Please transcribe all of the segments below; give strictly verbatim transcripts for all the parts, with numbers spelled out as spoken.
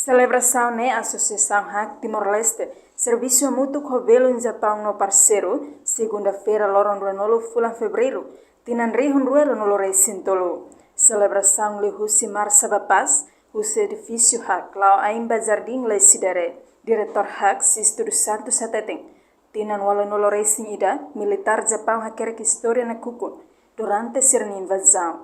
Selebrasaun ne'e Asosiasaun Hack Timor-Leste servisu hamutuk ho belun Japaun no parseiru, segunda-feira loron ruanulu fulan Fevereiru, tinan rihun rua ruanulu resin tolu. Selebrasaun liuhusi Marsa ba Pás, husi edifísiu Hack la'o ain ba Jardín Lecidere. Diretór Hack, Sisto dos Santos hateten, tinan ualunulu resin ida, militár Japaun hakerek istória nakukun durante sira-nia invazaun.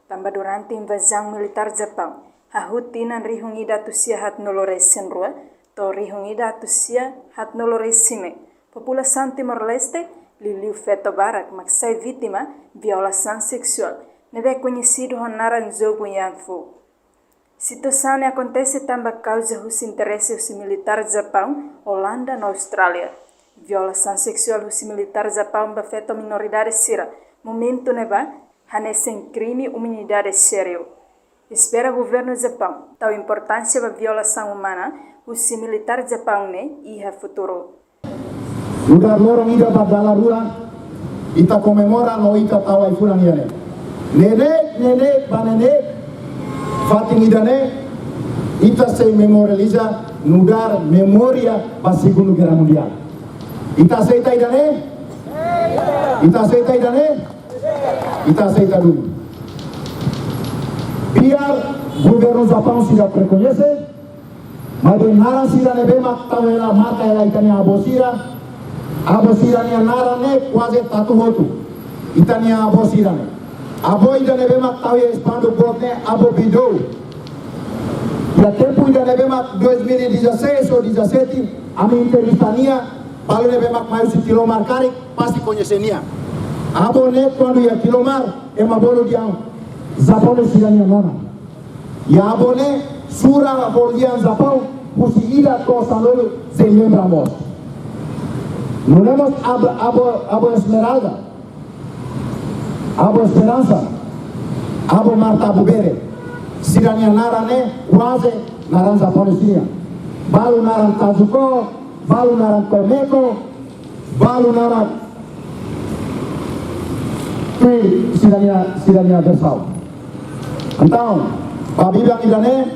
Tanba durante invazaun militár Japaun, hahú tinan rihun ida atus sia haatnulu resin rua to'o rihun ida atus sia haatnulu resin neen, populasaun Timor-Leste, liuliu feto barak mak sai vítima violasaun seksuál ne'ebé koñesidu ho naran Jogo Yanfu. Situasaun ne'e akontese tanba kauza husi interese husi militár Japaun, Olanda no Austrália. Violasaun seksuál husi militár Japaun ba feto minoridade sira momentu ne'ebá hanesan krime umanidade sériu. Espera governu Japaun tau importánsia ba violasaun umana husi militár Japaun ne'e iha futuru. Nu'udar loron ida ba dala rua, ita komemora no ita tau ai-funan ida-ne'e. Neineik, neineik ba neineik, fatin ida-ne'e, ita sei memorializa nu'udar memória ba Segundu Guerra Mundiál. Ita aseita ida-ne'e? Ita aseita ida-ne'e? Ita aseita duni. Biar governu Japaun seidauk rekoñese, maibé naran sira ne'ebé mak tau hela, marka hela ita-nia avó sira, avó sira-nia naran ne'e kuaze tatu hotu. Ita-nia avó sira-ne'e. Avó ida ne'ebé mak tau iha espanduk boot ne'e, avó Bidou. Iha tempu ida ne'ebé mak dois mil e dezasseis ou dezassete, ami entrevista nia, balu ne'ebé mak mai husi Tilomar karik, pasti koñese nia. Avó ne'e kuandu iha Tilomar, ema bolu dehan Japaun sira-nia nona. I avó ne'e sura ho lian Japaun, husi ida to'o sanulu, sei lembra mós. Nune'e mós avó, avó, avó Esmeralda, avó Esperança, avó Marta, avó Bere. Sira-nia naran ne'e kuaze naran Japaun sira-nian. Balu naran Kazuko, balu naran Komeko, balu naran tuir sira-nia, sira-nia versaun. Entaun, ba biban ida-ne'e,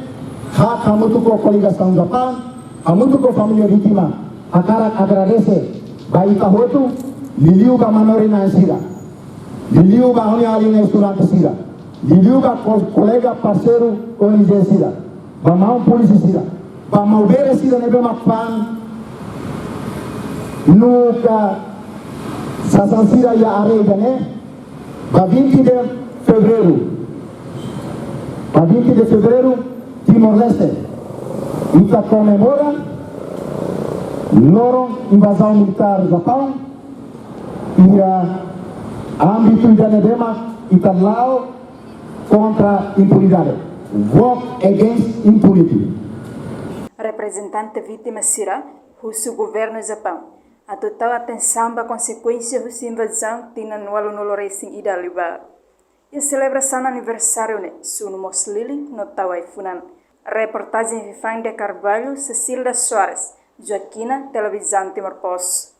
ha'u hamutuk ho koligasaun Japaun, hamutuk ho família vítima, hakarak agradese ba ita hotu, liuliu ba manorin-na'in sira, liuliu ba ha'u-nia alin estudante sira, liuliu ba ko-, kolega parseiru O N G sira, ba maun polísia sira, ba maubere sira ne'ebé mak fa'an nu'udar sasán sira iha área ida-ne'e, ba vinte de Fevereiru, ba vinte de Fevereiru, Timor-Leste, ita komemora loron invazaun militár Japaun, iha ámbitu ida ne'ebé mak ita la'o kontra impunidade. Walk against impunity. Reprezentante vítima sira husu governu Japaun atu tau atensaun ba konsekuénsia husi invazaun tinan ualunulu resin ida liubá. Iha selebrasaun aniversáriu ne'e, sunu mós lilin no tau ai-funan. Reportajen Vivine de Carvalho, Cecilda Soares, Joaquina, Televizaun Timor Post.